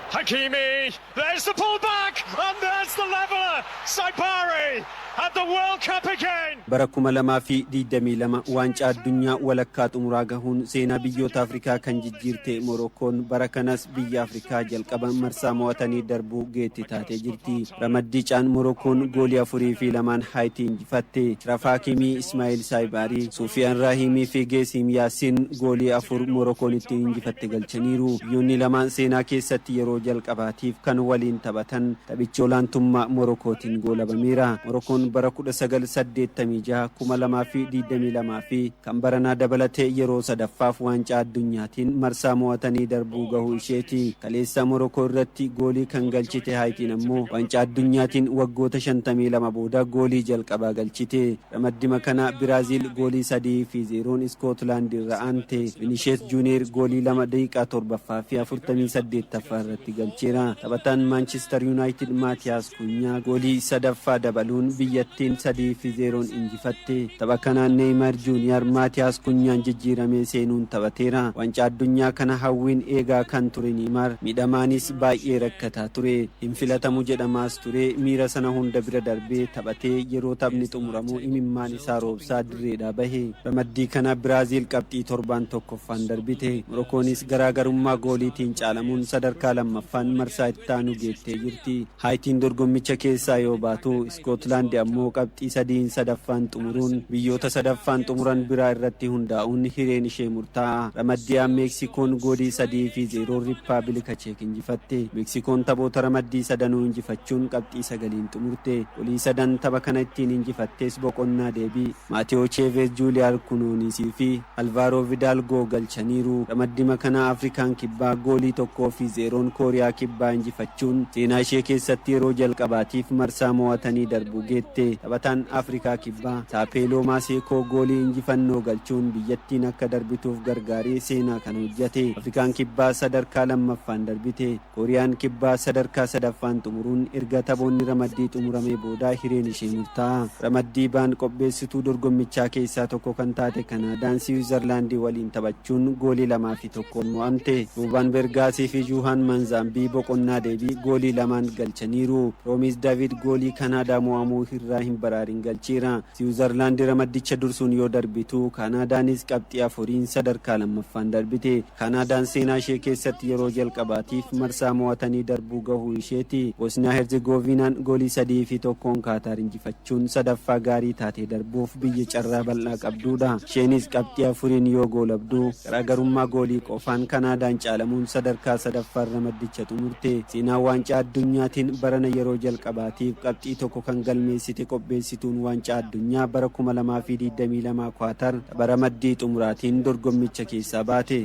Hakimi, there's the pullback, and there's the leveller. Saibari at the World Cup again. Bara 2022 Waancaa Addunyaa walakkaa xumuraa gahuun seenaa biyyoota Afrikaa kan jijjiirte Morokkoon, bara kanas biyya Afrikaa jalqaba marsaa mo'atanii darbuu geetti taatee jirti. Ramaddii Caan Morokkoon goolii 4 fi 2n Haayitii injifatte. Ashraf Hakimii, Ismaa'il Saayibaarii, Suufiyaan Raahimii fi Geesiim Yaasiin goolii afur Morokkoon ittiin injifatte galchaniiru. Biyyoonni lamaan seenaa keessatti yeroo jalqabaatiif kan waliin taphatan taphichi olaantummaa Morokkootiin goolabameera. Morokkoon bara 1986, 2022 fi kan baranaa dabalatee yeroo sadaffaaf Waancaa Addunyaatiin marsaa mo'atanii darbuu gahuu isheeti. Kaleessa Morokoo irratti goolii kan galchite Haayitiin ammoo Waancaa Addunyaatiin waggoota 52 booda goolii jalqabaa galchite. Ramaddima kana Biraaziil goolii 3 fi 0n Iskootlaand irra aante. Vinishees Juuniyer goolii lama daqiiqaa 7ffaa fi 48ffaa irratti galcheera. Taphataan Maanchister Yuunaayitid Maatiyaas Kunyaa goolii sadaffaa dabaluun biyyattiin 3 fi 0n injifatte. Tapha kanaan Neeymaar Juuniyer Maatiyaas Kunyaan jijjiiramee seenuun taphateera. Waancaa Addunyaa kana hawwiin eegaa kan ture Neeymaar miidhamaanis baay'ee rakkataa ture. Hin filatamu jedhamaas ture. Miira sana hunda bira darbee taphatee, yeroo taphni xumuramu imimmaan isaa roobsaa dirreedhaa bahe. Ramaddii kana Biraaziil qabxii 7n tokkoffaan darbite. Morokoonis garaagarummaa gooliitiin caalamuun sadarkaa lammaffaan marsaa itti aanu geettee jirti. Haayitiin dorgommicha keessaa yoo baatu, Iskootlaandi ammoo qabxii 3n sadaffaan xumuruun biyyoota sadaffaan xumuran biraa irratti hundaa'uun hireen ishee murtaa'a. Ramaddii Meeksikoon goolii 3 fi 0n Riippaabilika Cheek injifatte. Meeksikoon taphoota ramaddii sadanuu injifachuun qabxii 9n xumurte. Goolii sadan tapha kana ittiin injifattes boqonnaa deebii Maatiyoo Cheeves, Juuliyaar Kunooniisii fi Alvaaroo Vidaalgoo galchaniiru. Ramaddima kana Afrikaan Kibbaa goolii 1 fi 0n Kooriyaa Kibbaa injifachuun seenaa ishee keessatti yeroo jalqabaatiif marsaa mo'atanii darbuu geette. Taphataan Afrikaa Kibbaa Saapeeloo Maaseekoo goolii injifannoo galchuun biyyattiin akka darbituuf gargaaree seenaa kana hojjate. Afrikaan Kibbaa sadarkaa lammaffaan darbite. Kooriyaan Kibbaa sadarkaa sadaffaan xumuruun erga taphoonni ramaddii xumuramee booda hireen ishee murtaa'a. Ramaddii Baan qopheessituu dorgommichaa keessaa tokko kan taate Kanaadaan Siwiizerlaandii waliin taphachuun goolii 2 fi 1n mo'amte. Ruuban Bergaasii fi Juuhaan Manzaambii boqonnaa deebii goolii lamaan galchaniiru. Roomis David goolii Kanaadaa mo'amuu irraa hin baraarin galcheera. Siwiizerlaandi ramaddicha dursuun yoo darbitu, Kanaadaanis qabxii 4n sadarkaa lammaffaan darbite. Kanaadaan seenaa ishee keessatti yeroo jalqabaatiif marsaa mo'atanii darbuu gahuu isheeti. Bosniyaa Herzegovinaan goolii 3 fi 1n Kaataar injifachuun sadaffaa gaarii taatee darbuuf biyya carraa bal'aa qabduudha. Isheenis qabxii 4n yoo goolabdu, garaagarummaa goolii qofaan Kanaadaan caalamuun sadarkaa sadaffaan ramaddicha xumurte. Seenaa Waancaa Addunyaatiin barana yeroo jalqabaatiif qabxii 1 kan galmeessite qopheessituun Waancaa Addunyaa bara 2022 Kwaatar tapha ramaddii xumuraatiin dorgommicha keessaa baate.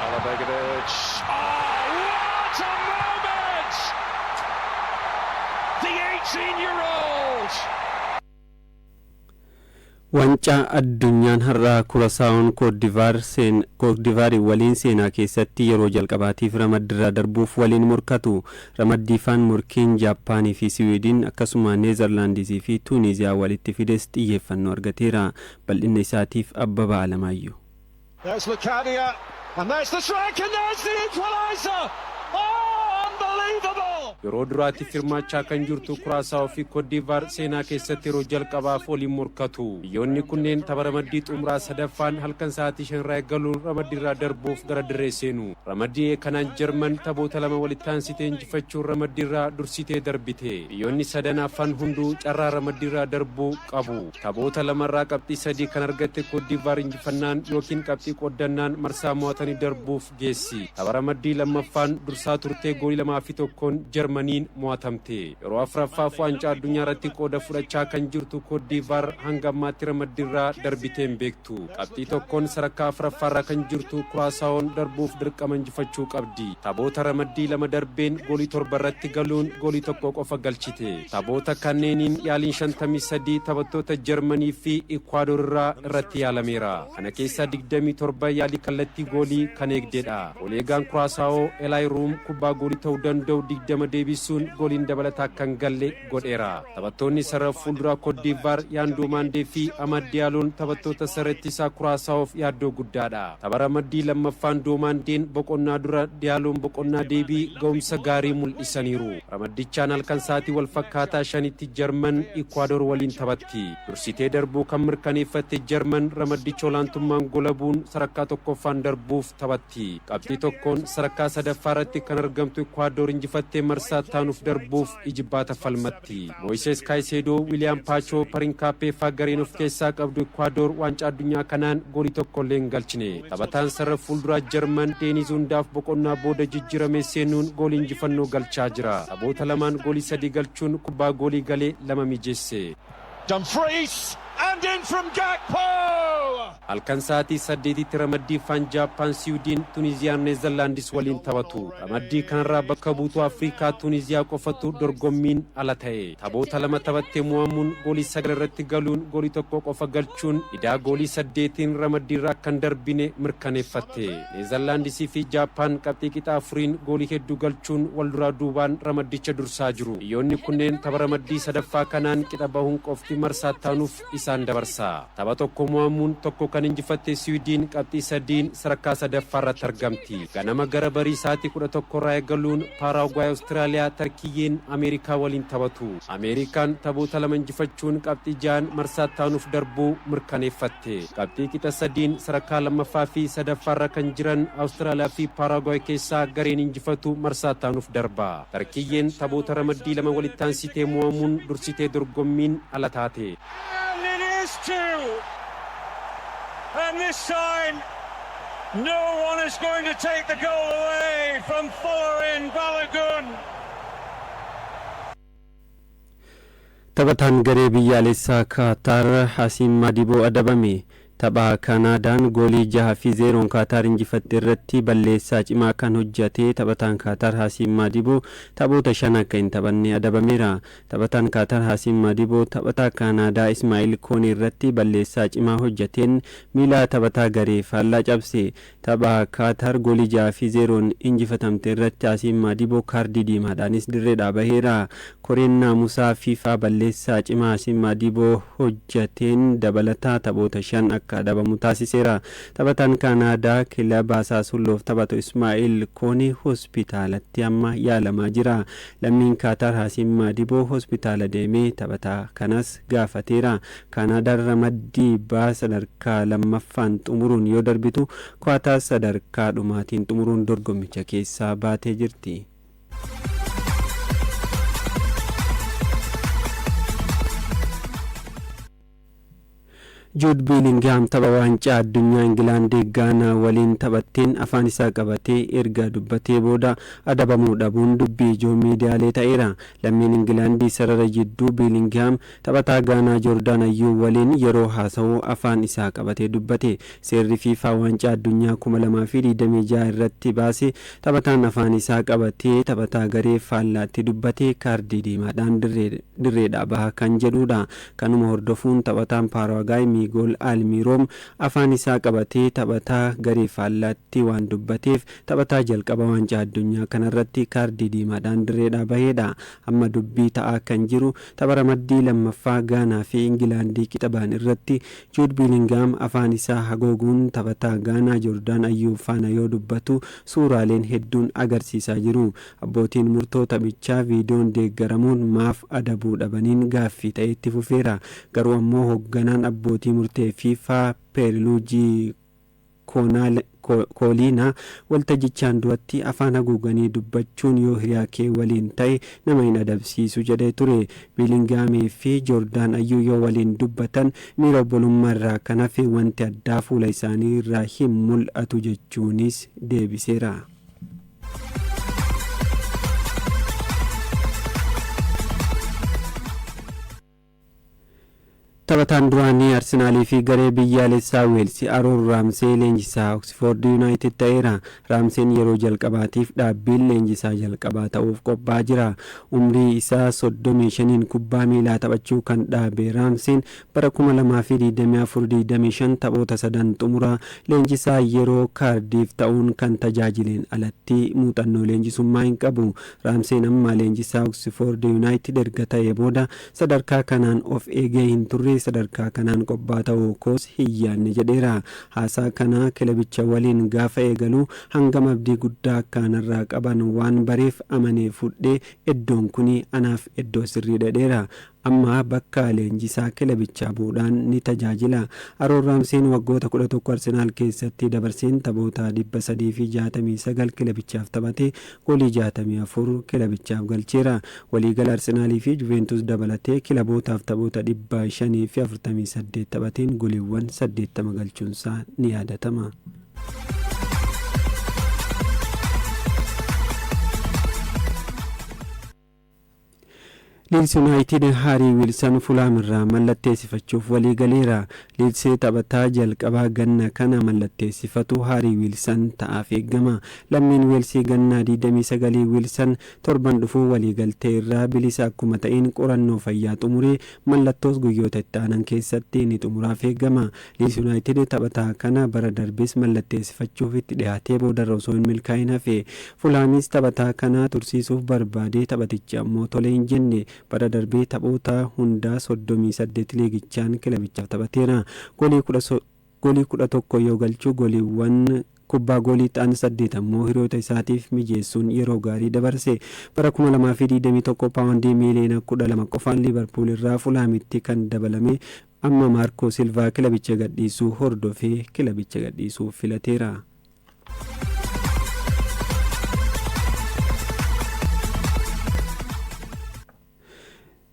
Alajbegovic. Oh, what a moment! The 18-year-old! Waancaa Addunyaan har'aa Kurasaawon Kootdivaarii waliin seenaa keessatti yeroo jalqabaatiif ramaddiirraa darbuuf waliin morkatu. Ramaddii Faan morkiin Jaappaanii fi Siwiidin, akkasuma Neezerlaandisii fi Tuuniziyaa walitti fides xiyyeeffannoo argateera. Bal'ina isaatiif Abbabaa Alamaayyoo. There's Locadia, and there's the strike, and there's the equaliser! Oh, unbelievable! Yeroo duraatiif hirmaachaa kan jirtu Kuraasaawoo fi Koodivaar seenaa keessatti yeroo jalqabaaf waliin morkatu. Biyyoonni kunneen tapha ramaddii xumuraa sadaffaan halkan sa'aatii 5 irraa eegaluun ramaddiirraa darbuuf gara dirree seenu. Ramaddii E kanaan Jarman taphoota lama walitti aansitee injifachuun ramaddiirraa dursitee darbite. Biyyoonni sadan hafan hunduu carraa ramaddiirraa darbuu qabu. Taphoota lamarraa qabxii 3 kan argatte Koodivaar injifannaan yookiin qabxii qooddannaan marsaa mo'atanii darbuuf geessi. Tapha ramaddii lammaffaan dursaa turtee goolii 2 fi 1n Jarmaniin mo'atamte. Yeroo afuraffaaf Waancaa Addunyaa irratti qooda fudhachaa kan jirtu Koodivaar hanga ammaatti ramaddiirraa darbitee hin beektu. Qabxii 1n sadarkaa afuraffaarra kan jirtu Kuraasaawon darbuuf dirqama injifachuu qabdi. Taphoota ramaddii lama darbeen goolii 7 irratti galuun goolii 1 qofa galchite. Taphoota kanneeniin yaaliin 53 taphattoota Jarmanii fi Ikwaadoor irraa irratti yaalameera. Kana keessaa 27 yaalii kallattii goolii kan eegdedha. Goolii eegaan Kuraasaawoo Elaay Ruum kubbaa goolii ta'uu danda'u 20 deebisuu deebisuun gooliin dabalataa kan galle godheera. Taphattoonni sarara fuulduraa Koodivaar Yaandoo Maandee fi Amad Diyaaloon taphattoota sarara ittisaa Kuraasaawoof yaaddoo guddaadha. Tapha ramaddii lammaffaan Doomaandeen boqonnaa dura, Diyaaloon boqonnaa deebii ga'umsa gaarii mul'isaniiru. Ramaddichaan halkan sa'aatii wal fakkaataa 5tti Jarman Ikwaador waliin taphatti. Dursitee darbuu kan mirkaneeffatte Jarman ramaddicha olaantummaan golabuun sadarkaa tokkoffaan darbuuf taphatti. Qabxii tokkoon sadarkaa sadaffaa irratti kan argamtu Ikwaador injifattee marsaa taanuuf darbuuf ijibbaata falmatti. Moises Kaayiseedoo, Wiiliyaam Paachoo, Parinkaappee faa gareen of keessaa qabdu Ikwaador waancaa addunyaa kanaan goolii tokko illee hin galchine. Taphataan sarara fuulduraa Jarman Deeniz Hundaaf boqonnaa booda jijjiirame seenuun goolii injifannoo galchaa jira. Taphoota lamaan goolii sadii galchuun kubbaa goolii galee lama mijeesse. Dumfries and in from Gakpo! Halkan sa'aatii 8tti ramaddii ffaan Jaappaan Siwiidin, Tuniziyaan Neezerlaandis waliin taphatu. Ramaddii kanarraa bakka buutuu Afrikaa Tuniziyaa qofatu dorgommiin ala ta'e. Taphoota lama taphattee mo'amuun, goolii sagal irratti galuun goolii tokko qofa galchuun idaa goolii saddeetiin ramaddiirraa akka hin darbine mirkaneeffatte. Neezerlaandisii fi Jaappaan qabxii qixa afuriin goolii hedduu galchuun wal duraa duubaan ramaddicha dursaa jiru. Biyyoonni kunneen tapha ramaddii sadaffaa kanaan qixa bahuun qofti marsaa taanuuf isaan dabarsa. Tapha tokko mo'amuun tokko kan injifatte Siwiidin qabxii sadiin sadarkaa sadaffaa irratti argamti. Ganama gara barii sa'aatii 11 irraa eegaluun Paaraagwaay Awustiraaliyaa, Tarkiyyeen Ameerikaa waliin taphatu. Ameerikaan taphoota lama injifachuun qabxii ja'an marsaa taanuuf darbuu mirkaneeffatte. Qabxii qixa sadiin sadarkaa lammaffaa fi sadaffaarra kan jiran Awustiraaliyaa fi Paaraagwaay keessaa gareen injifatu marsaa taanuuf darba. Tarkiyyeen taphoota ramaddii lama walitti aansitee mo'amuun dursitee dorgommiin ala taate. And it is two! And this time, no one is going to take the goal away from Folarin Balogun. Taphataan garee biyyaalessaa Kaataar Hasiim Madiboo adabame. Tapha Kaanaadaan goolii 6 fi 0n Kaataar injifatte irratti balleessaa cimaa kan hojjate taphataan Kaataar Hasiim Madiboo taphoota shan akka hin taphanne adabameera. Taphataan Kaataar Hasiim Madiboo taphataa Kaanaadaa Ismaa'il Koonii irratti balleessaa cimaa hojjateen miila taphataa garee faallaa cabse. Tapha Kaataar goolii 6 fi 0n injifatamte irratti Hasiim Madiboo kaardii diimaadhaanis dirreedhaa baheera. Koreen naamusaa Fiifaa balleessaa cimaa Hasiim Madiboo hojjateen dabalataa taphoota shan akka adabamu taasiseera. Taphataan Kaanaadaa kilaba Saasulloof taphatu Ismaa'il Koonii hospitaalatti amma yaalamaa jira. Lammiin Kaataar Hasiim Madiboo hospitaala deemee taphataa kanas gaafateera. Kaanaadaan ramaddii baa sadarkaa lammaffaan xumuruun yoo darbitu, Kaataar sadarkaa dhumaatiin xumuruun dorgommicha keessaa baatee jirti. Juud Biilingaam tapha waancaa addunyaa Ingilaandii Gaanaa waliin taphatteen afaan isaa qabatee erga dubbatee booda adabamuu dhabuun dubbii ijoo miidiyaalee ta'eera. Lammiin Ingilaandii sarara jidduu Biilingaam taphataa Gaanaa Joordaan Ayyuu waliin yeroo haasa'u afaan isaa qabatee dubbate. Seerri Fiifaa waancaa addunyaa 2026 irratti baase taphataan afaan isaa qabatee taphataa garee faallaatti dubbate kaardii diimaadhaan dirreedhaa baha kan jedhudha. Kanuma hordofuun taphataan Paaraagaay Miigool Almiiroom afaan isaa qabatee taphataa garee faallaatti waan dubbateef taphataa jalqaba waancaa addunyaa kanarratti kaardii diimaadhaan dirreedhaa baheedha. Amma dubbii ta'aa kan jiru tapha ramaddii lammaffaa Gaanaa fi Ingilaandii qixabaan irratti Juud Biilingaam afaan isaa hagooguun taphataa Gaanaa Joordaan Ayyuu faana yoo dubbatu suuraaleen hedduun agarsiisaa jiru. Abbootiin murtoo taphichaa viidiyoon deeggaramuun maaf adabuu dhabaniin gaaffii ta'e itti fufeera. Garuu ammoo hoogganaan abbootii murtee Fiifaa Peerluujii Kooliinaa waltajjichaan duratti afaan haguuganii dubbachuun yoo hiriyaa kee waliin ta'e nama hin adabsiisu jedhee ture. Biilingaamii fi Joordaan Ayyuu yoo waliin dubbatan miira obbolummaa irraa kan hafe wanti addaa fuula isaanii irraa hin mul'atu jechuunis deebiseera. Taphataan duraanii Arsenaalii fi garee biyyaalessaa Weelsi Aaroon Raamsee leenjisaa Oksfoord Yuunaayitid ta'eera. Raamseen yeroo jalqabaatiif dhaabbiin leenjisaa jalqabaa ta'uuf qophaa'aa jira. Umrii isaa 35n kubbaa miilaa taphachuu kan dhaabe Raamseen bara 2024-25 taphoota sadan xumuraa leenjisaa yeroo Kaardiif ta'uun kan tajaajileen alatti muuxannoo leenjisummaa hin qabu. Raamseen amma leenjisaa Oksfoord Yuunaayitid erga ta'ee booda sadarkaa kanaan of eegee hin turre, sadarkaa kanaan qophaa ta'uu koos hin yaadne jedheera. Haasaa kana kilabicha waliin gaafa eegalu hangam abdii guddaa akkaanarraa qaban waan bareef amanee fudhee, iddoon kun anaaf iddoo sirrii jedheera. Amma bakka leenjisaa kilabichaa bu'uudhaan ni tajaajila. Aaroon Raamseen waggoota 11 Arsenaal keessatti dabarseen taphoota 369 kilabichaaf taphate, goolii 64 kilabichaaf galcheera. Waliigala Arsenaalii fi Juventus dabalatee kilabootaaf taphoota 548 taphateen gooliiwwan 80 galchuunsaa ni yaadatama. Liids Yuunaayitid Haarii Wiilsan Fulaam irraa mallatteessifachuuf walii galeera. Liids taphataa jalqabaa ganna kana mallatteessifatu Haarii Wiilsan ta'aaf eegama. Lammiin Weelsii gannaa 29 Wiilsan torban dhufuu waliigaltee irraa bilisa akkuma ta'een qorannoo fayyaa xumuree mallattoos guyyoota itti aanan keessatti ni xumuraaf eegama. Liids Yuunaayitid taphataa kana bara darbes mallatteessifachuuf itti dhiyaatee boodarra osoo hin milkaa'in hafe. Fulaamis taphataa kana tursiisuuf barbaadee taphatichi ammoo tole hin jenne. Bara darbee taphoota hundaa 38 liigichaan kilabichaaf taphateera. Goolii 11 yoo galchu, gooliiwwan kubbaa goolii ta'an 8 ammoo hiriyoota isaatiif mijeessuun yeroo gaarii dabarse. Bara 2021 paawundii miiliyoona 12 qofaan Liivarpuul irraa Fulaamitti kan dabalame amma Maarkoo Silvaa kilabicha gadhiisuu hordofee kilabicha gadhiisuuf filateera.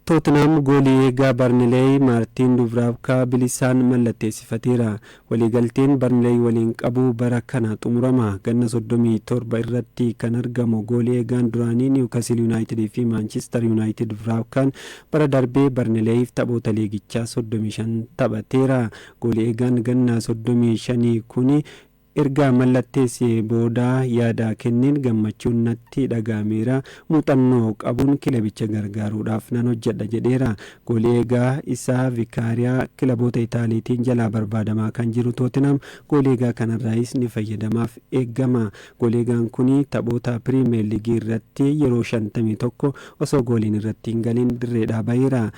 Tootenaam goolii eegaa Barnileey Maartiin Dubraavkaa bilisaan mallatteessifateera. Waliigalteen Barnileey waliin qabu bara kana xumurama. Ganna 37 irratti kan argamu goolii eegaan duraanii Niwukasil Yuunaayitid fi Maanchister Yuunaayitid Dubravkaan bara darbee Barnileeyiif taphoota liigichaa 35 taphateera. Goolii eegaan ganna 35 kuni erga mallatteessee booda yaada kenneen, gammachuun natti dhaga'ameera, muuxannoo qabuun kilabicha gargaaruudhaaf nan hojjedha jedheera. Goolii eegaa isaa Vikaariyaa kilaboota Itaaliitiin jalaa barbaadamaa kan jiru Tootinam goolii eegaa kanarraayis ni fayyadamaaf eeggama. Goolii eegaan kun taphoota Piriimeer Liigii irratti yeroo 51 osoo gooliin irratti hin galin dirreedhaa baheera.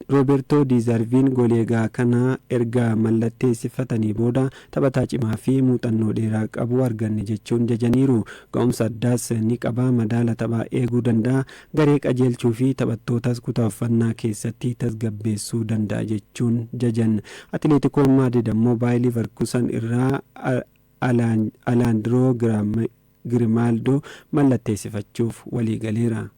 Roobertoo Diizarviin goolii eegaa kana erga mallatteessifatanii booda taphataa cimaa fi muuxannoo dheeraa qabu arganne jechuun jajaniiru. Ga'umsa addaas ni qaba, madaala taphaa eeguu danda'a, garee qajeelchuu fi taphattootas kutaa uffannaa keessatti tasgabbeessuu danda'a jechuun jajan. Atileetikoon Maadrid ammoo Baayir Liivarkusan irraa Alaandiroo Girimaaldoo mallatteessifachuuf walii galeera.